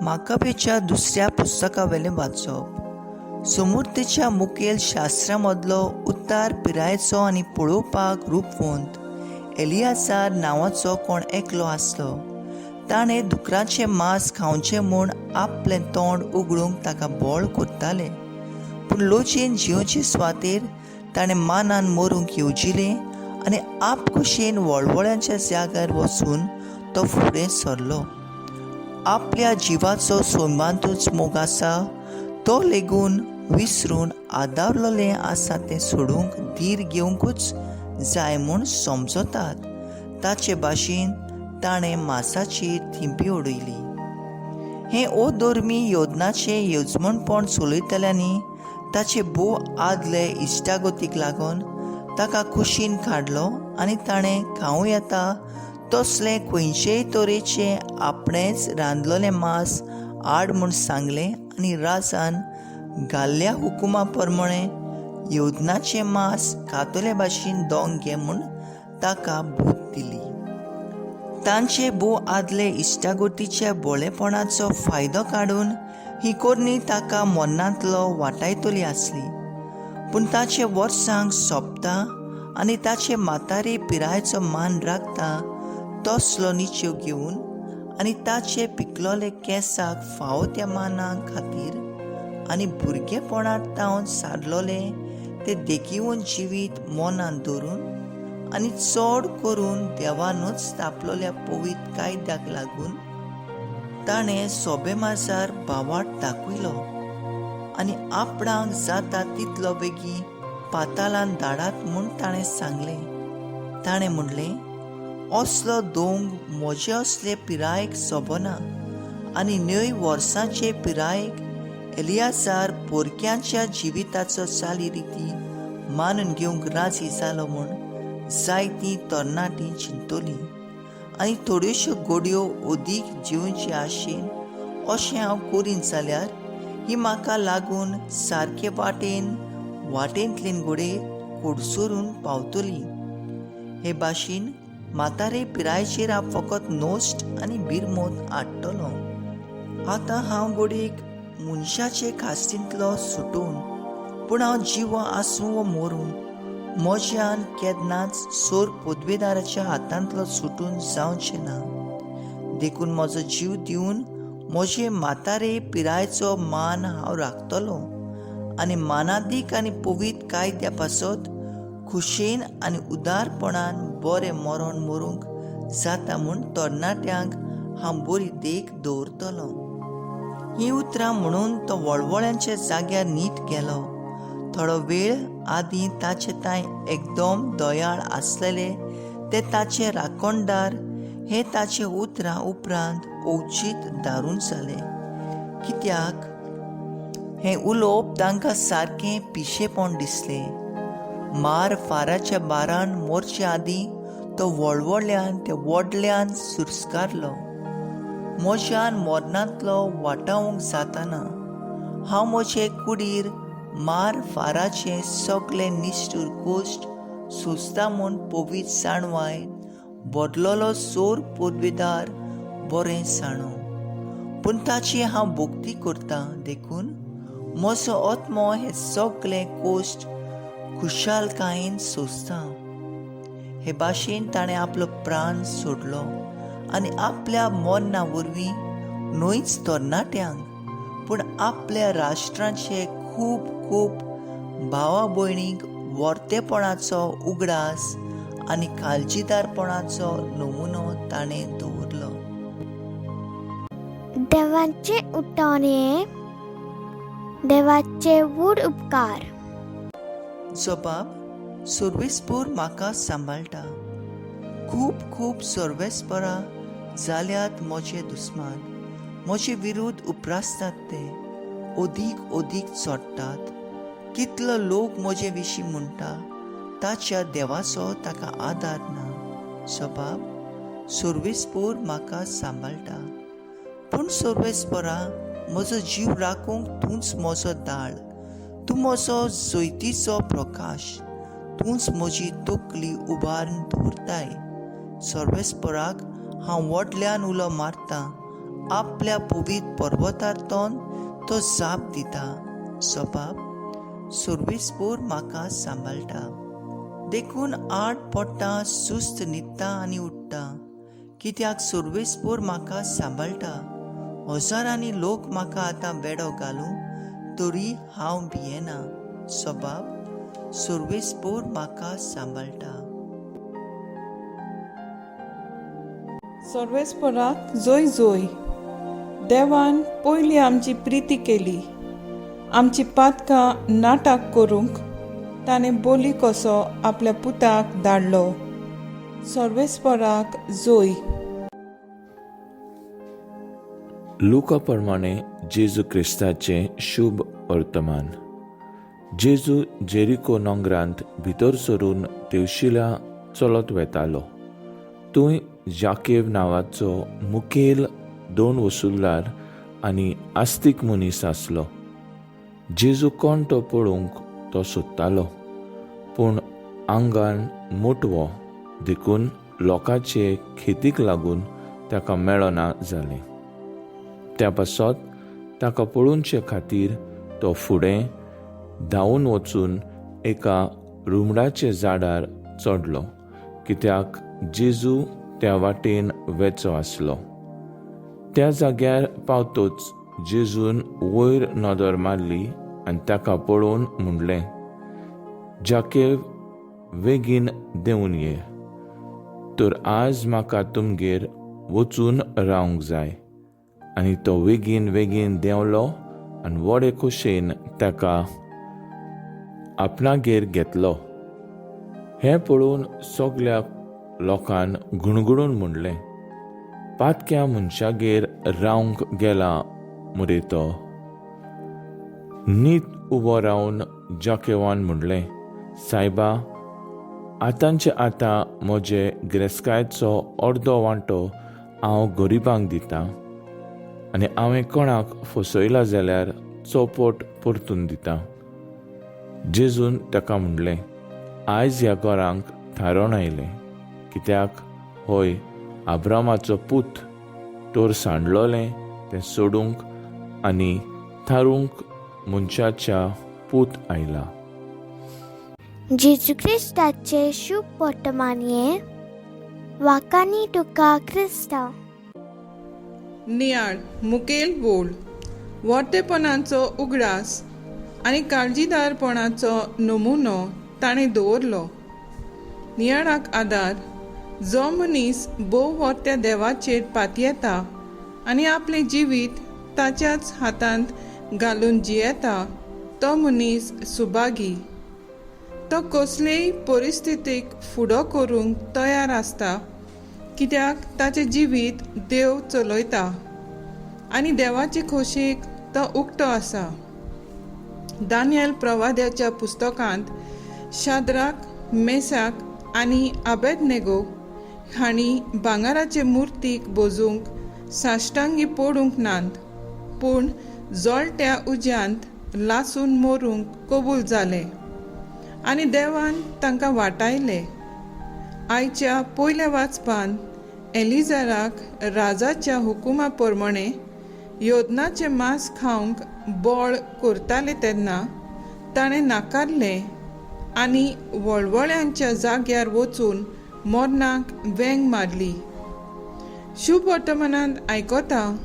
माकाबेच्या दुसऱ्या पुस्तकावेलें वाचप. समुर्तेच्या मुखेल शास्त्रा मदलो उत्तार पिरायेचो आनी पळोवपाक रुपवंत एलियासार नांवाचो कोण एकलो आसलो. ताणें दुकराचें मांस खावचें म्हूण आपलें तोंड उगडूंक ताका बळ करतालें, पूण लजेन जिवचे सुवातेर ताणें मानान मरूंक येवजिलें आनी आपखुशेन वळवळ्यांच्या जाग्यार वचून तो फुडें सरलो. आपल्या जिवाचो सैमांतूच मोग आसा तो लेगून विसरून आदारलेलें आसा तें सोडूंक धीर घेवंकूच जाय म्हूण समजतात ताचे भाशेन ताणें मासाचेर थिंपी उडयली. हें अधर्मी योजनाचें येवजमणपण चलयतल्यांनी ताचे भोव आदले इश्टागतीक लागून ताका कुशीन काडलो आनी ताणें खावं येता तसलें खंयचेय तरेचें आपणेंच रांदलेलें मांस हाड म्हूण सांगलें आनी राजान घाल्ल्या हुकुमा प्रमाणें योजनाचें मांस खातले भाशेन दोंग घे म्हूण ताका बूद दिली. तांचे भोव आदले इश्टागतीच्या भोळेपणाचो फायदो काडून ही करणी ताका मरणांतलो वाटायतली आसली, पूण ताचे वर्सांक सोंपता आनी ताचे म्हातारे पिरायेचो मान राखता तसलो निचेव घेवन आनी ताचे पिकलोले केंसाक फावो त्या माना खातीर आनी भुरगेपणांत तावन सारलोले ते देखीवन जिवीत मनांत धरून आनी चड करून देवानूच तापलोल्या पवित्र कायद्याक लागून ताणें सोबे माजार भावार्थ दाखयलो आनी आपणाक जाता तितलो बेगीन पातालान धाडात म्हूण ताणें सांगलें. ताणें म्हणलें, असलो दोंग म्हजे असले पिरायेक सोबना आनी न्हय वर्सांचे पिरायेक एलियासार पोरक्यांच्या जिविताचो चाली रिती मानून घेवंक राजी जालो म्हूण जायतीं तरणाटीं चिंततलीं आनी थोड्योश्यो गोडयो अदीक जिवचे आशेन अशें हांव करीन जाल्यार ही म्हाका लागून सारके वाटेन वाटेंतल्यान घोडे कोडसरून पावतली. हे भाशेन म्हातारे पिरायेचेर हांव फकत नश्ट आनी बिरमोत हाडटलो. आतां हांव घडयेक मनशाचे खास्तींतलो सुटून, पूण हांव जिवो आसूं वा मरूं, म्हज्यान केन्नाच सोर पदवेदाराच्या हातांतलो सुटून जावचें ना. देखून म्हजो जीव दिवन म्हजे म्हातारे पिरायेचो मान हांव राखतलो आनी मानादीक आनी पवित्र कायद्या पासत खुशेन आनी उदारपणान बरें मरण मरूंक जाता म्हूण तरणाट्यांक हांव बरी देख दवरतलो. हीं उतरां म्हणून तो वळवळ्यांच्या जाग्यार नीट गेलो. थोडो वेळ आदीं ताचे तांय एकदम दयाळ आसलेले ते ताचे राखणदार हे ताचे उतरां उपरांत अवचीत दारूण जाले, कित्याक हें उलोवप तांकां सारकें पिशेपण दिसलें. मार फाराच्या बारान मोरचे आदीं तो वळवळ्यान ते व्हडल्यान सुस्कारलो, म्हज्यान मरणांतलो वाटावंक जाताना हांव म्हजे कुडीर मार फाराचे सगळे निश्ठूर कश्ट सोंसता म्हूण पवित्र जाणवाय बदललो सोर पदवेदार बरें जाणो, पूण ताची हांव भक्ती करतां देखून म्हजो आत्मो हे सगळे कश्ट खुशालकायेन सोंसता. हे भाशेन ताणें आपलो प्राण सोडलो आनी आपल्या मरणा वरवीं न्हयच तरणाट्यांक पूण आपल्या राष्ट्राचे खूब खूब भावा भयणींक वर्तेपणाचो उगडास आनी काळजीदारपणाचो नमुनो ताणें दवरलो. देवाचे उठावणे, देवाचे व्हड उपकार. जबाब, सर्वेस्पोर म्हाका सांबाळटा. खूब खूब सर्वेस्परा जाल्यात म्हजे दुस्मान, म्हजे विरुद्ध उप्रासतात ते अदीक अदीक चडटात. कितलो लोक म्हजे विशीं म्हणटा, ताच्या देवाचो ताका आदार ना. जबाब, सर्वेस्पोर म्हाका सांबाळटा. पूण सर्वेस्परा, म्हजो जीव राखूंक तूंच म्हजो दाळ, तूं म्हजो जैतीचो प्रकाश, तूंच म्हजी तकली उबारून दवरताय. सर्वेस्पराक हांव व्हडल्यान उलो मारतां आपल्या पवीत पर्वतांतल्यान तो जाप दिता, सबाब सर्वेस्पोर म्हाका सांबाळटा, देखून आड पडटा, सुस्त न्हिदता आनी उठ्ठा, कित्याक सर्वेस्पोर म्हाका सांबाळटा. हजारांनी लोक म्हाका आतां वेडो घालूं तरी हांव भियेना, सबाब सर्वेस्पोर म्हाका सांबाळटा. सर्वेस्पराक जोय जोय. देवान पयलीं आमची प्रिती केली, आमची पातकां नाटक करूंक ताणें बोली कसो आपल्या पुताक धाडलो. सर्वेस्पराक जोय. लुका प्रमाणे जेजू क्रिस्ताचें शुभ वर्तमान. जेजू जेरिको नोंगरांत भितर सरून तेवशिला चलत वेतालो. थंय जाकेव नांवाचो मुखेल दोन वसुलदार आनी आस्तीक मनीस आसलो. जेजू कोण तो पळोवंक तो सोदतालो, पूण आंगान मोटवो देखून लोकांचे खेतीक लागून ताका मेळना जालें. त्या पासत ताका पळोवचे खातीर तो फुडें धांवून वचून एका रुमडाच्या झाडार चडलो, कित्याक जेजू त्या वाटेन वेचो आसलो. त्या जाग्यार पावतोच जेजून वयर नदर मारली आनी ताका पळोवन म्हणलें, जाकेव बेगीन देंवून ये, तर आज म्हाका तुमगेर वचून रावंक जाय. आनी तो बेगीन बेगीन देंवलो आनी व्हडे खोशेन ताका आपणागेर घेतलो. हें पळोवन सगल्या लोकान गुणगुणून म्हणलें, पातक्या मनशागेर रावंक गेला मुरे तो. नीत उबो रावन जाकेवान म्हणलें, सायबा, आतांचे आतां म्हजे गिरेस्तकायेचो अर्दो वांटो हांव गरिबांक दितां आनी हांवें कोणाक फसयला जाल्यार चौपट परतून दितां. जेजून ताका म्हणलें, आयज ह्या घरांक थारोवन आयलें, कित्याक हय आब्रामाचो पूत तर सांडलोलें तें सोडूंक आनी थारूंक मनशाच्या पूत आयला. जेजू क्रिस्ताचे शुभ वर्तमान वाकानी तुका क्रिस्तांव. नियाळ मुखेल बोल वर्तेपणाचो उगडास आनी काळजीदारपणाचो नमुनो ताणें दवरलो. नियाळाक आदार जो मनीस भोव वर्त्या देवाचेर पातयेता आनी आपलें जिवीत ताच्याच हातांत घालून जियेता तो मनीस सुभागी. तो कसलेय परिस्थितीक फुडो करूंक तयार आसता, कित्याक ताचें जिवीत देव चलयता आनी देवाचे खोशेक तो उक्तो आसा. दानियल प्रवाद्याच्या पुस्तकांत शाद्राक, मेसाक आनी आबेदनेगो हांणी भांगराचे मुर्तीक बोजूंक साश्टांगी पडूंक नात, पूण जळट्या उज्यांत लासून मरूंक कबूल जाले आनी देवान तांकां वाटायले. आयच्या पयल्या वाचपान एलिजाराक राजाच्या हुकुमा प्रमाणे योदनाचें मांस खावंक बळ करताले तेन्ना ताणें नाकारलें आनी वळवळ्यांच्या जाग्यार वचून मरणाक वेंग मारली. शुभ वर्तमानांत आयकता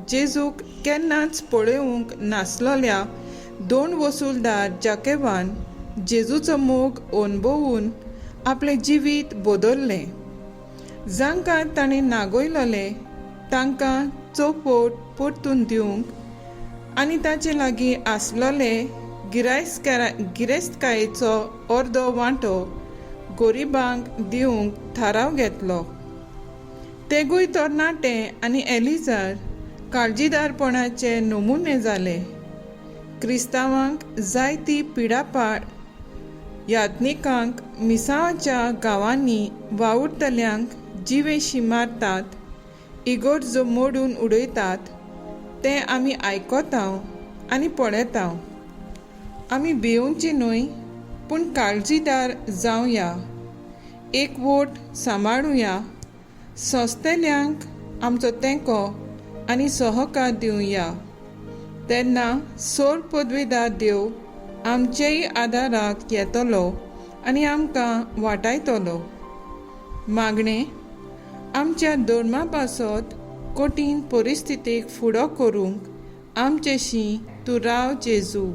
जेजूक केन्नाच पळोवंक नासलेल्या दोन वसुलदार जाकेवान जेजूचो मोग अणभवून आपलें जिवीत बदल्लें. जांकां ताणें नागयलोलें तांकां चौपट परतून दिवंक आनी ताचे लागीं आसलोले गिरेस्तकायेचो अर्दो वांटो गरिबांक दिवंक थाराव घेतलो. तेगूय तरणाटे आनी एलिजार काळजीदारपणाचे नमुने जाले. क्रिस्तांवांक जायती पिडापाड यात्निकांक मिसांवाच्या गांवांनी वावुरतल्यांक जिवेशी मारतात, इगर्जो मोडून उडयतात तें आमी आयकता आनी पळयता. आमी भिवची न्हय, पूण काळजीदार जावया, एकवट सांबाळुया, सोंसतल्यांक आमचो तेंको आनी सहकार दिवया. तेन्ना सोर पदवीदार देव आमचेय आदाराक येतलो आनी आमकां वाटायतलो. मागणें आमच्या धर्मा पासत कठीण परिस्थितीक फुडो करूंक आमचेशी तूं राव जेजू.